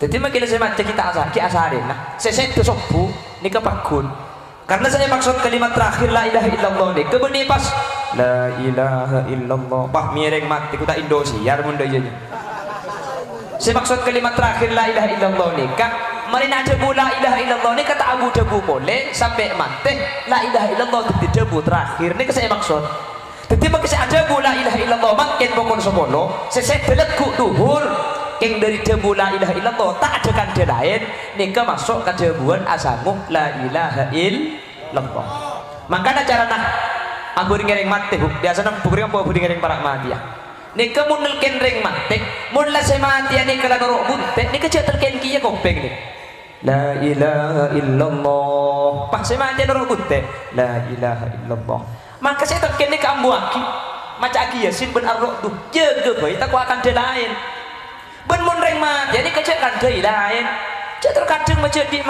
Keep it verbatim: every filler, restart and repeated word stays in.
Dhâddhi, mangkèn sè maca kita asa-, ghi' asarèna. Sè sèdhâ sobbhu nèka pagghun. Karna sè èmaksod kalimat terakhir la ilaha illallah nèka bânnè pas la ilaha illallah. Wah, mèrèng matè, ghu ta' Indosiar mon dâ' iyâ. Sè maksod kalimat terakhir la ilaha illallah nèka, marèna adhâbu la ilaha illallah nèka ta' abu-dhâbu polè sampè' matè. La ilaha illallah dhâddhi dhâbu terakhir nèka sè èmaksod. Dhâddhi, mangkèn sè adhâbu la ilaha illallah mangkèn pokol sapolo, sè sèdhâ lagghu' dhuhur, kèng dâri dhâbu la ilaha illallah ta' adhâ kandhâ laèn, nèka maso' ka dhâbuwân asango la ilaha illallah. Mangkana carana abhâdhi ngèrèng matè, Bu. Biyasana Bu, rèng apa abhâdhi ngèrèng para' matèya. Nèka mon nèlkèn rèng matè, mon la sè matèya nèka la noro' bhuntè', nèka jhâ' tèlkèn kèya kopèng nèka. La ilaha illallah. Pas sè matè noro' bhuntè'. La ilaha illallah. Maka sè tèlkèn nèka ambuwâghi. Maca'aghi Yasin bân Ar-Ra'du. Jâgâ bhâi tako' akandhâ laèn. Bân mon rèng matè nèka jhâ' kandhâi laèn. Jhâ' terkadang majhâdhi